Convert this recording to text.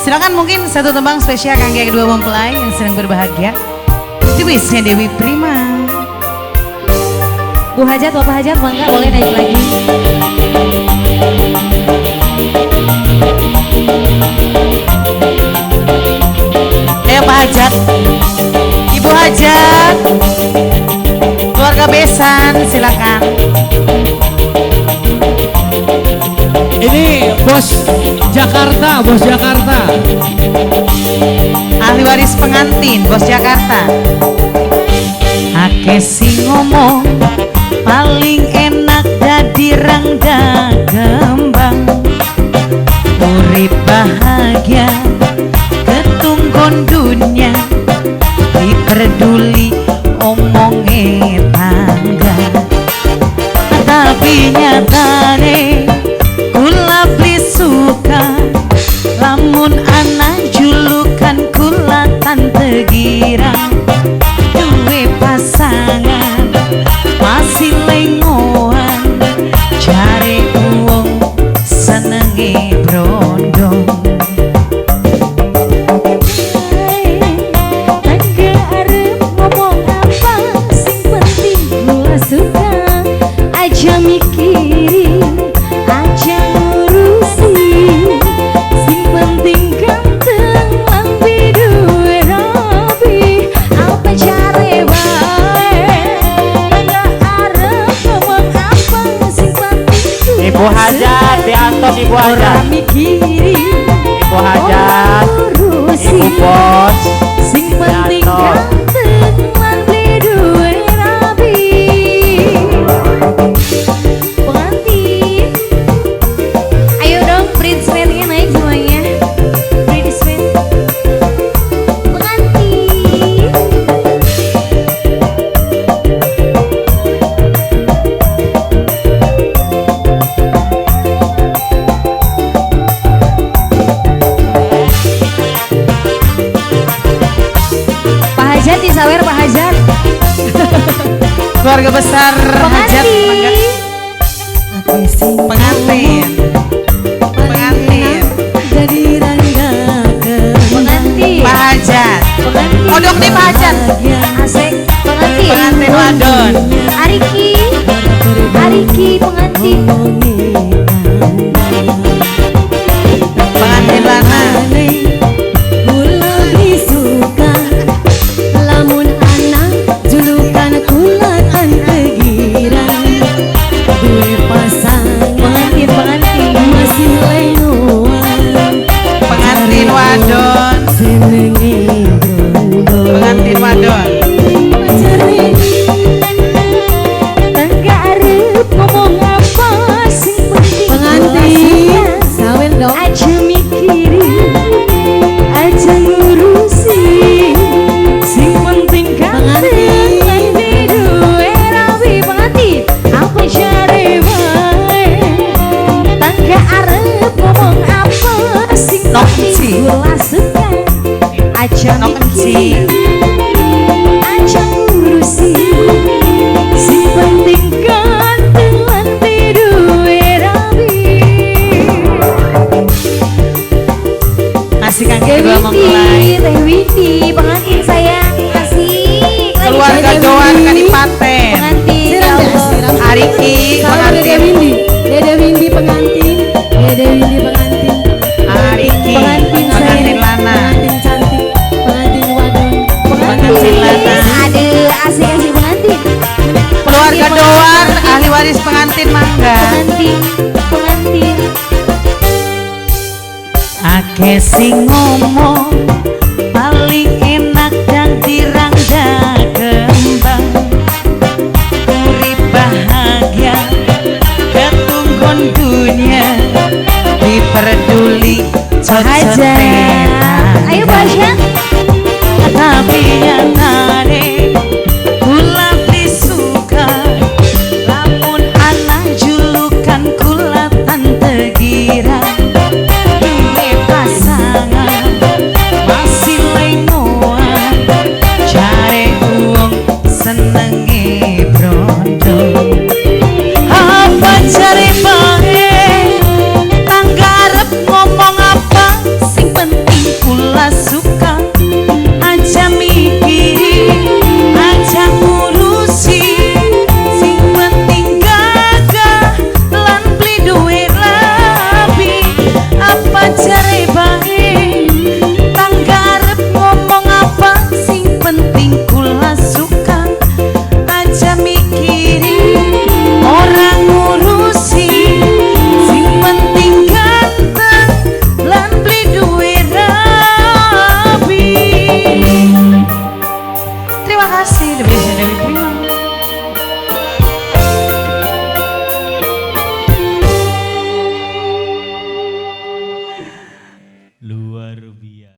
Silakan mungkin satu tembang spesial kangge kedua mempelai yang sedang berbahagia. Duisnya Dewi Prima. Bu Hajat, Bapak Hajat, mangga boleh naik lagi. Ayo Pak Hajat, Ibu Hajat, keluarga besan, silakan. Ini bos Jakarta, bos Jakarta. Ahli waris pengantin, bos Jakarta. Akeh sing ngomong paling enak dadi rangda kembang. Urip bahagia ketunggon dunia, diperduli omonge tangga. Tapi nyatane kula beli suka, lamun ana julukan kula tante girang. Duwe pasangan masih lengoan, jare wong senenge brondong. Tangga arep ngomong apa, sing penting kula suka. Aja mikirin, aja ngurusi, sing penting ganteng lan duwe rabi. Apa jare wae, tangga arep ngomong apa, sing penting kula Ibu Hajat, diantos Ibu Hajat. Ora mikirin, Ibu Hajat, ngurusi, Ibu Bos, sing penting diantos. Ganteng lan duwe rabi. Pengantin, ayo dong bridesmaidnya naik semuanya. Bridesmaid, pengantin. Pak Hajat disawer Pak Hajat. Keluarga besar Hajat, mangga. Pengantin. Pengantin, pengantin, Jadi rangga Pengantin. Pak Hajat. Pengantin. Kodok nih Pak Hajat. Asik. Pengantin. Pengantin wadon. Ariki, Ariki pengantin. Pengantin lanang. Kula beli suka, lamun anak julukan kula tante girang. Duwe pasangan Pengantin, pengantin. masih lengoan, Pengantin wadon. senenge brondong. Pengantin wadon. Tangga arep ngomong apa, sing penting Pengantin, sawen dong. Aja mikirin, aja ngurusi, sing penting ganteng lan duwe rabi. Pengantin, apa jare wae, tangga arep ngomong apa, sing penting kula suka. Aja mikirin, aja ngurusi, sing penting ganteng lan duwe rabi. Asik kangge Teh kedua mempelai. Windi, Teh Windi, pengantin sayang, asik. Lagi Keluarga Teh Doan Windi. Kadipaten. Pengantin, ya Allah. Ariki Salam Dede pengantin. Windy, Dede Windy pengantin, Dede Windy pengantin, Ariki Pengantin pengantin sayang. lanang. pengantin cantik, pengantin wadon, Pengantin lanang. Aduh, asik asik pengantin. Keluarga Doan ahli waris pengantin mangga. Pengantin, pengantin. Akeh sing ngomong paling enak dan dirangda kembang. Urip bahagia ketunggon dunia, diperduli Hajat. Ayo Pak Hajat. Tapi nyatane kula beli suka, lamun ana julukan kula tante girang. Duwe pasangan masih lengoan, jare wong senenge brondong. Apa jare bae, tangga arep ngomong apa, sing penting kasih.